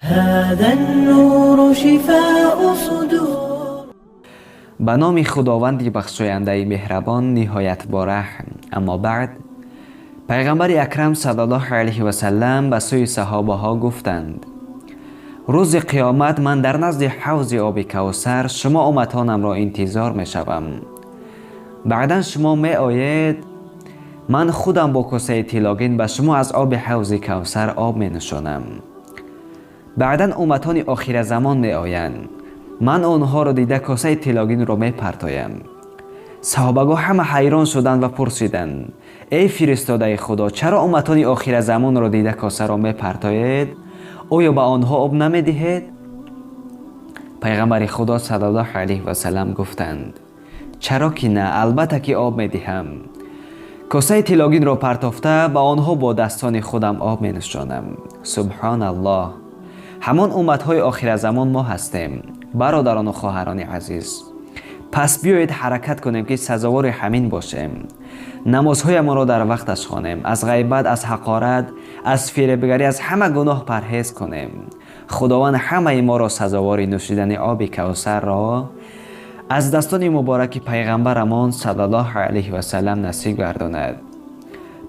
هذا النور شفاء صدور. Ба номи Худованди бахшояндаи меҳрабон, ниҳоят бораҳм. Аммо баъд, Пайғамбари Акрам саллаллоҳу алайҳи васаллам ба сӯи саҳобаҳо гуфтанд: «Рӯзи қиёмат ман дар назди ҳавзи оби Кавсар шумо умматонамро интизор мешавам. Баъдан шумо меоед, ман худам бо косаи тиллогин ба шумо аз оби ҳавзи Кавсар об менӯшонам. Баъдан умматони охиразамон меоянд, ман онҳоро дида, косаи тиллогинро мепартоям». Саҳобагон ҳама ҳайрон шуданд ва пурсиданд: «Эй фиристодаи Худо, чаро умматони охиразамонро дида, косаро мепартоед? Оё ба онҳо об намедиҳед?» Пайғамбари Худо саллаллоҳу алайҳи васаллам гуфтанд: «Чаро ки на, албатта ки об медиҳам. Косаи тиллогинро партофта, ба онҳо бо дастони худам об менӯшонам». Субҳоналлоҳ! Ҳамон умматҳои охиразамон мо ҳастем, бародарону хоҳарони азиз. Пас биёед, ҳаракат кунем, ки сазовори ҳамин бошем. Намозҳоямонро дар вақташ хонем, аз ғайбат, аз ҳақорат, аз фиребгарӣ, аз ҳама гуноҳ парҳез кунем. Худованд ҳамаи моро сазовори нӯшидани оби Кавсарро аз дастони мубораки Пайғамбарамон саллаллоҳу алайҳи васаллам насиб гардонад.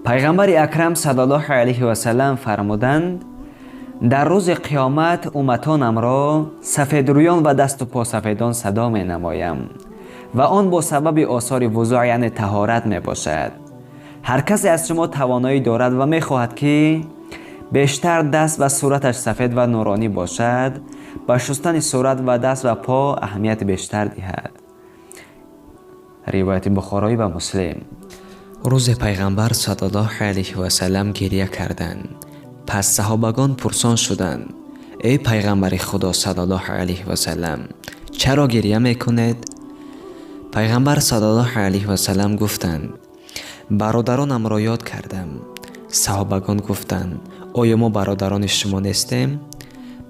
Пайғамбари Акрам саллаллоҳу алайҳи васаллам фармуданд: «Дар рӯзи қиёмат умматонамро сафедрӯён ва дасту посафедон садо менамоям ва он бо сабаби осори вузӯъ, яъне таҳорат мебошад. Ҳар касе аз шумо тавоноӣ дорад ва мехоҳад, ки бештар даст ва сураташ сафед ва нуронӣ бошад, ба шустани сурат ва даст ва по аҳамияти бештар диҳад». Ривояти Бухороӣ ва Муслим. Рӯзе Пайғамбар саллаллоҳу алайҳи васаллам гирья карданд. Пас саҳобагон пурсон шуданд: «Эй Пайғамбари Худо саллаллоҳу алайҳи васаллам, чаро гирья мекунед?» Пайғамбар саллаллоҳу алайҳи васаллам гуфтанд: «Бародаронамро ёд кардам». Саҳобагон гуфтанд: «Оё мо бародарони шумо нестем?»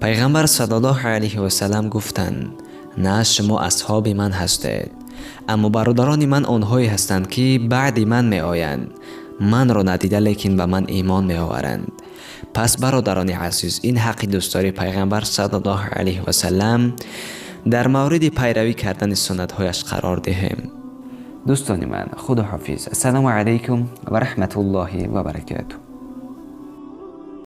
Пайғамбар саллаллоҳу алайҳи васаллам гуфтанд: «На, шумо асҳоби ман ҳастед, аммо бародарони ман онҳое ҳастанд, ки баъди ман меоянд, манро надида, лекин ба ман имон меоваранд». Пас, бародарони азиз, ин ҳаққи дӯстдории Пайғамбар саллаллоҳу алайҳи васаллам дар мавриди пайравӣ кардани суннатҳояш қарор диҳем. Дӯстони ман, худоҳофиз. Ассалому алайкум ва раҳматуллоҳи ва баракатуҳ.